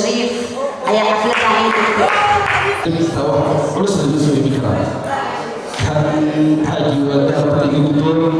Shariif ayaa xafladda ay dhigtay. Culus lagu soo iibin karaa. Kan xaaji waa dahabka iga guddoon,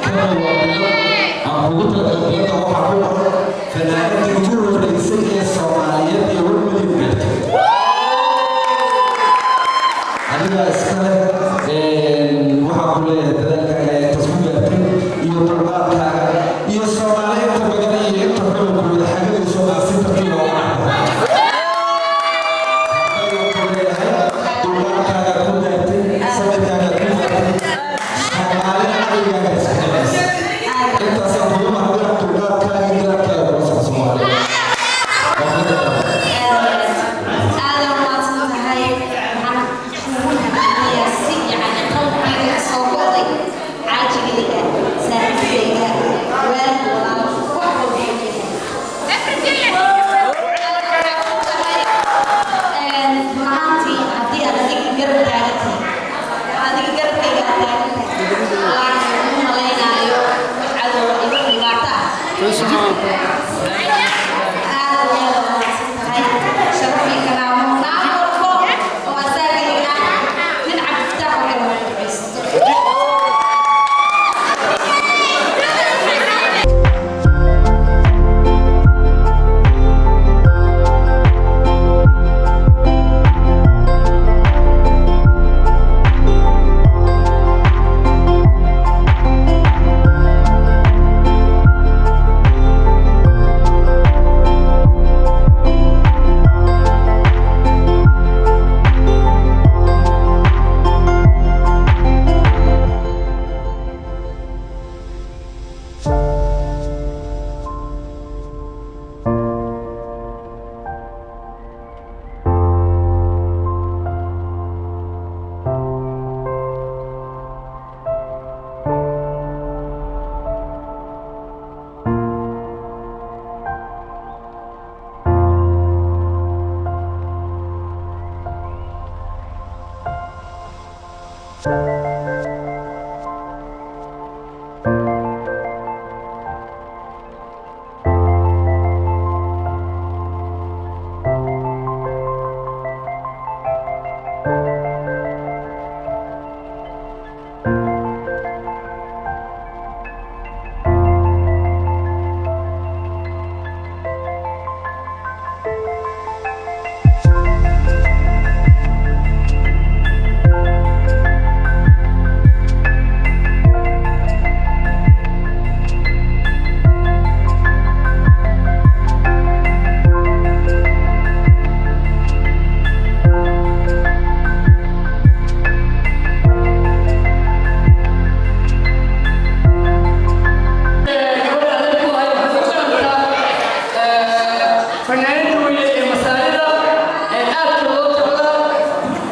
kana waa bilad aan kugu talagalay. Bilada waxaa ku qoran fanaanadii ugu horreysay ee Soomaaliyeed ee 1 milyan gaartay. Adigaa iskale. Waxaa ku leeyahay dadaalkaaga ayaa intaas ku gaartay iyo dulqaadkaaga iyo Soomaali inta badan iyo inta xulunku wada xagadayso aa si tartiiba uga dhacda. Dulqaadkaaga ku gaartay, sabirkaaga ku gaartay, Soomaalina caqligaaga iska dhimaysa. Intaasaan kugu mahadina. Dulqaadkaaga, garaadkaaga kula socda Soomaaliya. Aada umahadsan tahay. Waxaan kugu hambalinayaa si yacni qalbigayga ka soo go'day, xaajigayga, saaxiibkayga, waalid, walaal, wax walba uu yahay. Run ahaantii, haddii aad adiga garab taagan tahay, adiga garabkayga aad taagan tahay, wallaahi ugu malaynaayo wax cadowa igu dhibaato ah. Aad iyo aad umahadsan tahay. Sharaf iyo karaamo naag walbo oo asaagayga ah, nin Cabdifataax oo kale waa ducaysato. Gabadha adeerku ahay waxay ku qalantaa fanaanada weyne ee Masaarida ee aadka loo jeclaa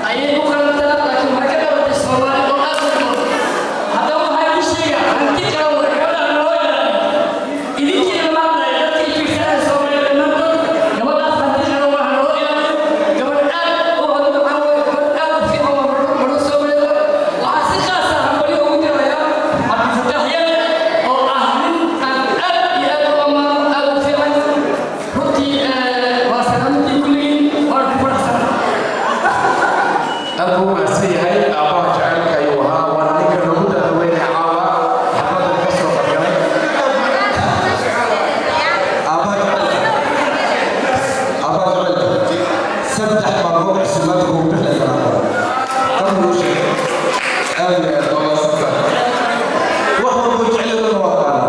ayay ku qalantaa, laakiin waxay ka dhalatay Soomaali oo aad u badan. Haddaba waxaa idin sheegaa, hanti qaran way gabadha naloo ilaaliyo. Idinkii lama hadlayo, dadkii fiirsanaya Soomaaliya dhammaantood, gabadhaas hanti qaran waa, naloo ilaaliyo. Gabadh aad u cod macaan way, gabadh aad u fiican waa, marno Soomaaliya. Waxaa si khaas ah hambalyo ugu dirayaa Cabdifataax Yare oo ah nin aan aad iyo aad u ammaano, aad u fiican runtii. Waa salaamadii kulligiin, waan ku faraxsanahay. Aad buu mahadsan yahay. Aabbaha jacaylka ayuu ahaa, waana ninka loogu dadaweynaya caawa xafladan ka soo qabgalay. Aabbaha jacaylka, aabbaha jacaylka, 3 maalmood cusubnaanta kugu bixi karaa kan uu sheegay. Aad iyo aad waa mahadsantahay. Wax walbo jecel waa qaana.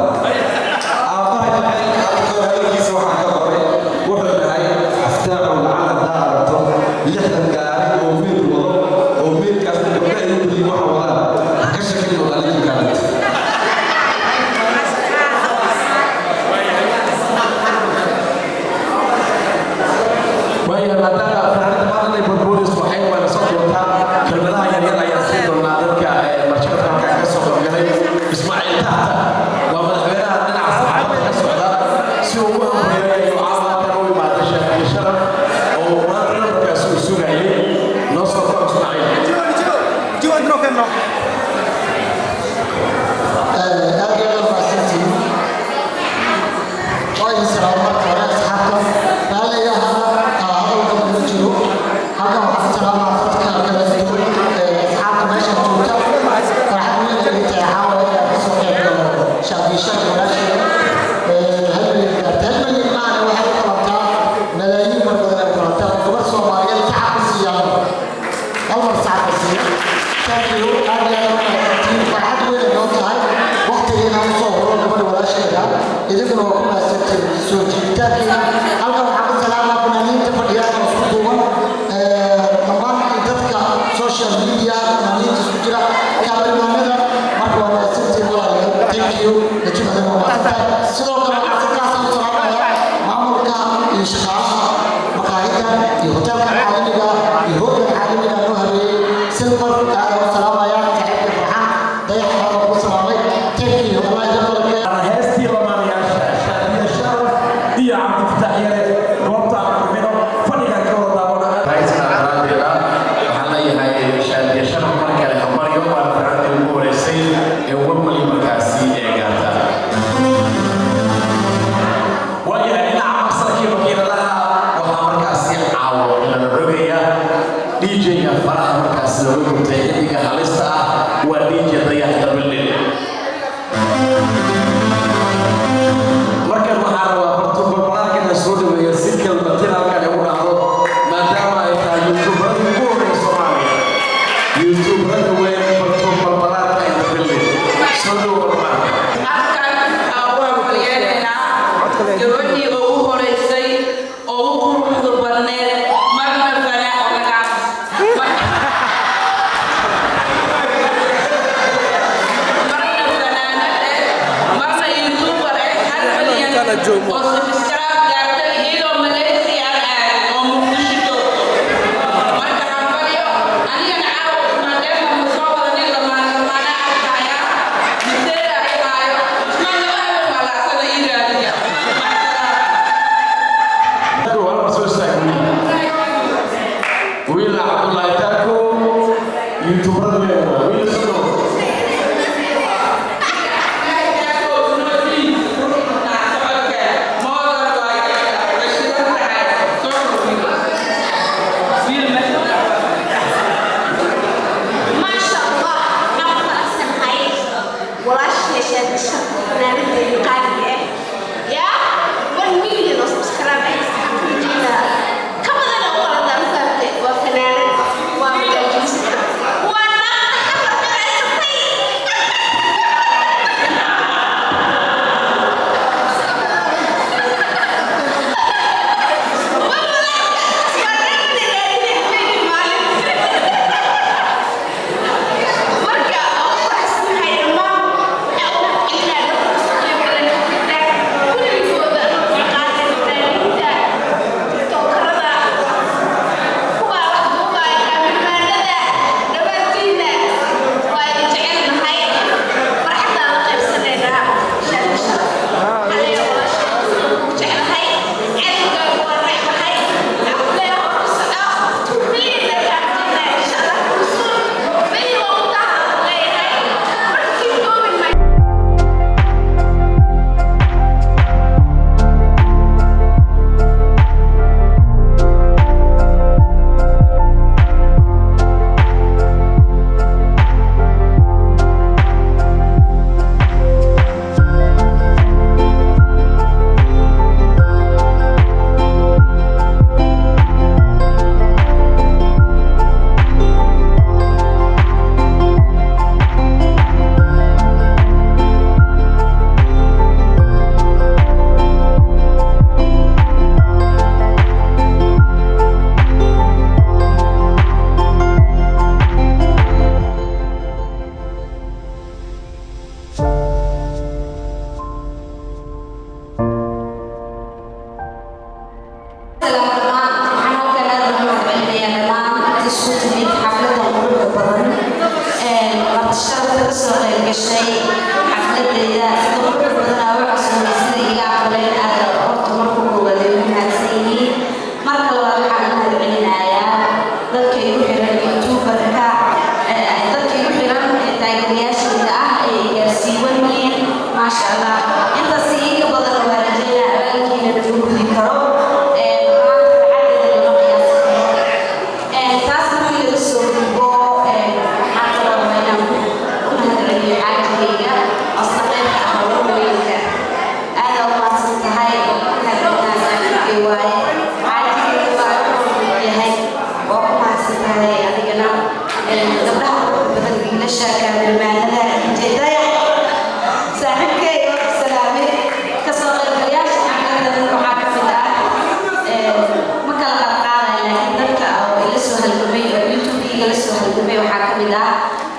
Aabbaha jacaylka adkoo hadalkiisa waxaan ka qoray, wuxuu dhahay Aftaaxu, lacala haddaa aragto 60 gaari oo meed wado oo meedkaasna gabdha ay u badiyin waxa wadaan, ha ka shakin oo dhalinka kaalint. Waayo, maadaama fanaanada maanta ay burburis waxay waana soo doontaa, kelmadaha yaryar ayaan siin doonaa dadka marshaqadka halkaan ka soo qaybgalay. Ismaaciil Tahta waa madaxweynaha dhinaca saxaafadda ka socda si uu u hambalyeeyo caawa halkan u imaaday Shaafiye Sharaf oo uu maanta nambarkaasi uu sugayay. Noo soo kor, Ismaaciil. Aad iyo aad mahadsantihiin. Waa idin salaamo marka hore, asxaabta. Raalliga ahaada. Thank you. Aad iyo aad u mahadsantihiin. Farxad weyn ay noo tahay waqtigeena u soo huro gabadha walaasheeda. Idinkuna waa ku mahadsantihiin soo jiibitaankiina. Halkan waxaan ka salaamaa fanaaniinta fadhiyaan oo isku duuban, dhammaan dadka social media, fanaaniinta isku jira, kaamirmaanada. Marka waa mahadsantihiin, walaalayaal. Thank you. Najib, adina waa mahadsantahay. Sidoo kale waxaan si kaas u salaamayaa maamulka iyo shaqaalaha maqaaxidan iyo hotelkan caalamiga iyo hoolkan caalamiga noo habeeyey Silver. Aad u salaamaya saaxiibka Farxaan Dayax, aad ugu salaamay. Thank you. Allah idin barakeeyo. Heestii lamaanayaasha Shaadiya Sharaf iyo Cabdifataax Yare, goobta aan qurxino fadhigan ka wada daawana. Raisna daraaddeeda waxaan leeyahay Shaadiya Sharaf mar kale habaryo, waa fanaantii ugu horeysay ee 1 milyan markaasi ee gaarta. Waayahay, dhinaca maqsarkii makiinadaha Waxaa markaasi caawo lala rogaya DJ-ga faraha markaasi looga gubtay, xilliga halista ah, waa DJ Dayax Dabildhig. Markan waxaa rabaa barto barbaraarka inaan soo dhaweeyo si kelmatin halkan ugu dhacdo, maadaama ay tahay youtuberada ugu horreeya Soomaaliya, youtuberada weyn, barto barbaraarka in the building. Soo dhow, barbaraarka. Halkan waxaan ku hambalyeelaynaa gabadhii ugu horeysay, ugu quruxda badneed, marna fanaa laga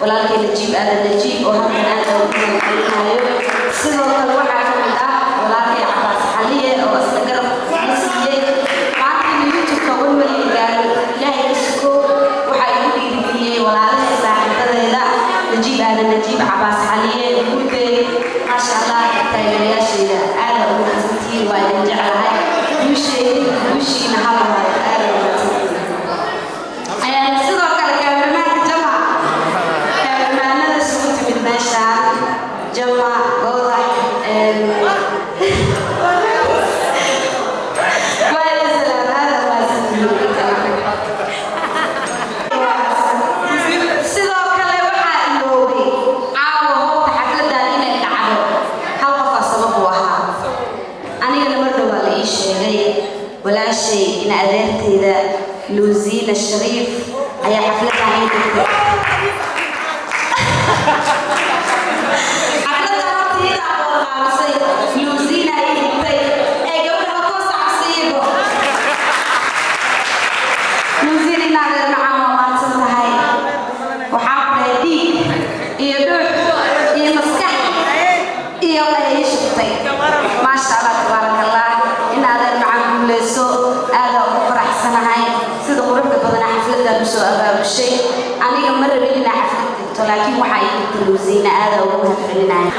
Walaalkay Najiib Aadan Najiib oo halkan aad ugu mahadcelinayo. Sidoo kale waxaa ka mid ah walaalkay Cabaas Xaliye oo isna garab na siiyey. Maanta inuu YouTube-ka 1 million gaaro, Ilaahay ka suko, waxaa igu dhiirigeliyey walaalahay, saaxiibadeeda, Najiib Aadan Najiib, Cabaas Xaliye, Guudey, maasha Allah. Taageerayaashayda aada ugu mahadsantihiin, waa idin jeclahay. Guusheedi guushiina hal waayo, aada ugu mahadsantihiin. Sidoo kale kaamiramaanka Jamac, kaamiramaanada isugu timid meeshaan, Jamac Goodax, waa idin salaam, aada mahadsantihiin. Sidoo kale waxaa iloobay caawa howta xafladan inay dhacdo hal qofaa sabab u ahaa, anigana mar dhowaa la ii sheegay. Walaashay in adeertayda Luusina Shariif ayaa xafladan ii dhigtay. Xafladan horta iyadaa qabanqaabisay, Luusina ii dhigtay ee gabadha koo sacabsiibo. Luusina, in adeer macaan, waa mahadsan tahay. Waxaa ku dhahay dhiig iyo dhuux iyo maskax iyo ay ii shubtay, maasha Allah, tabaaraka Allah. In adeer macaan, guuleyso, aada ugu faraxsanahay sida quruxda badanaa xafladan usoo abaabushay. Aniga ma rabin inaa xaflad dhigto, laakiin waxaa ii dhigtay Luusina, aada ugu mahadcelinaya.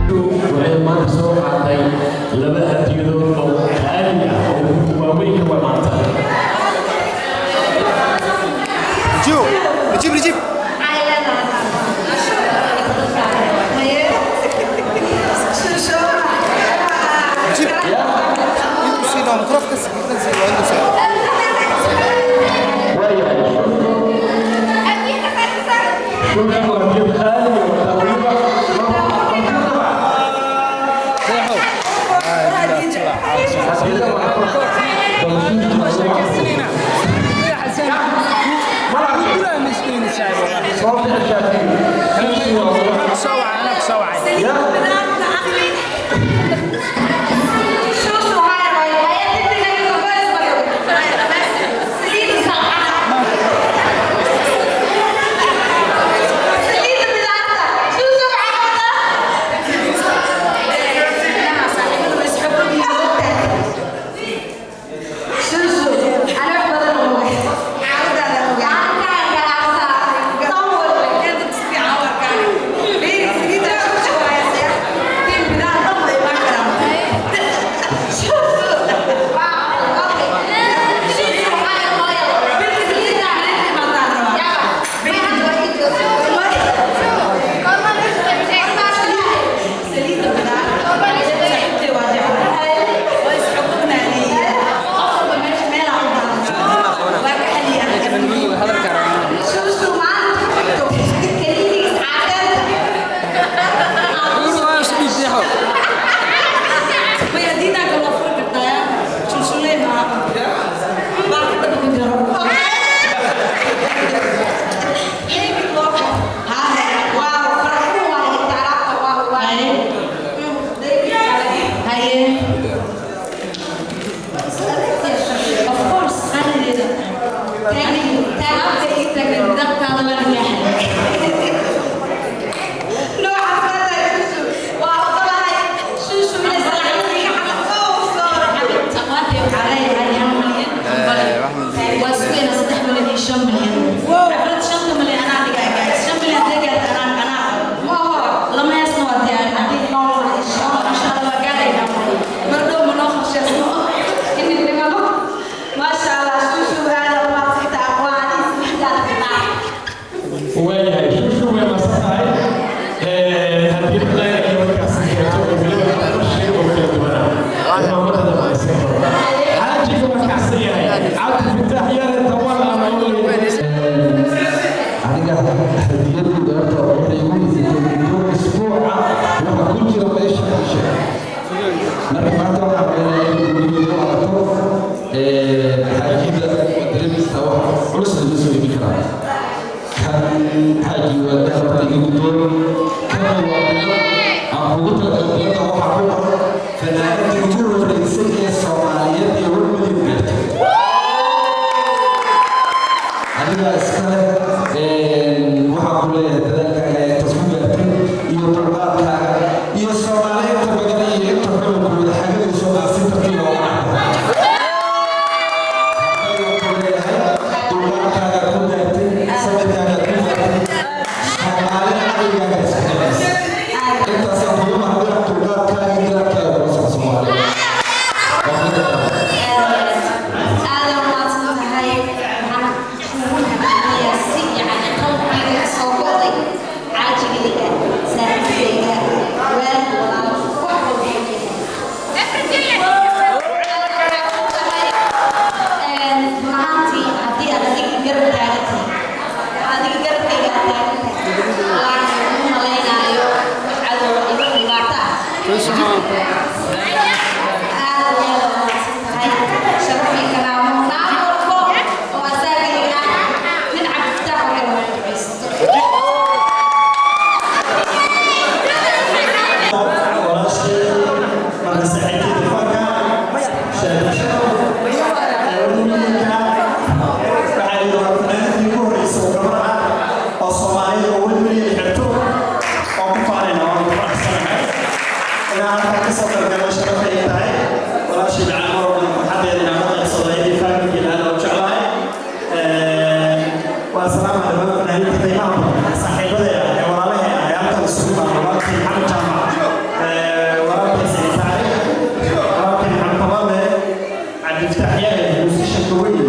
Waxay maanta soo qaaday laba hadiyadood oo qaali ah oo waaweyn ka waa maanta. نجيب نجيب. نجيب نجيب. Walaalkay Maxamed Taballe, Cabdifataax Yaale, musicianka weyn.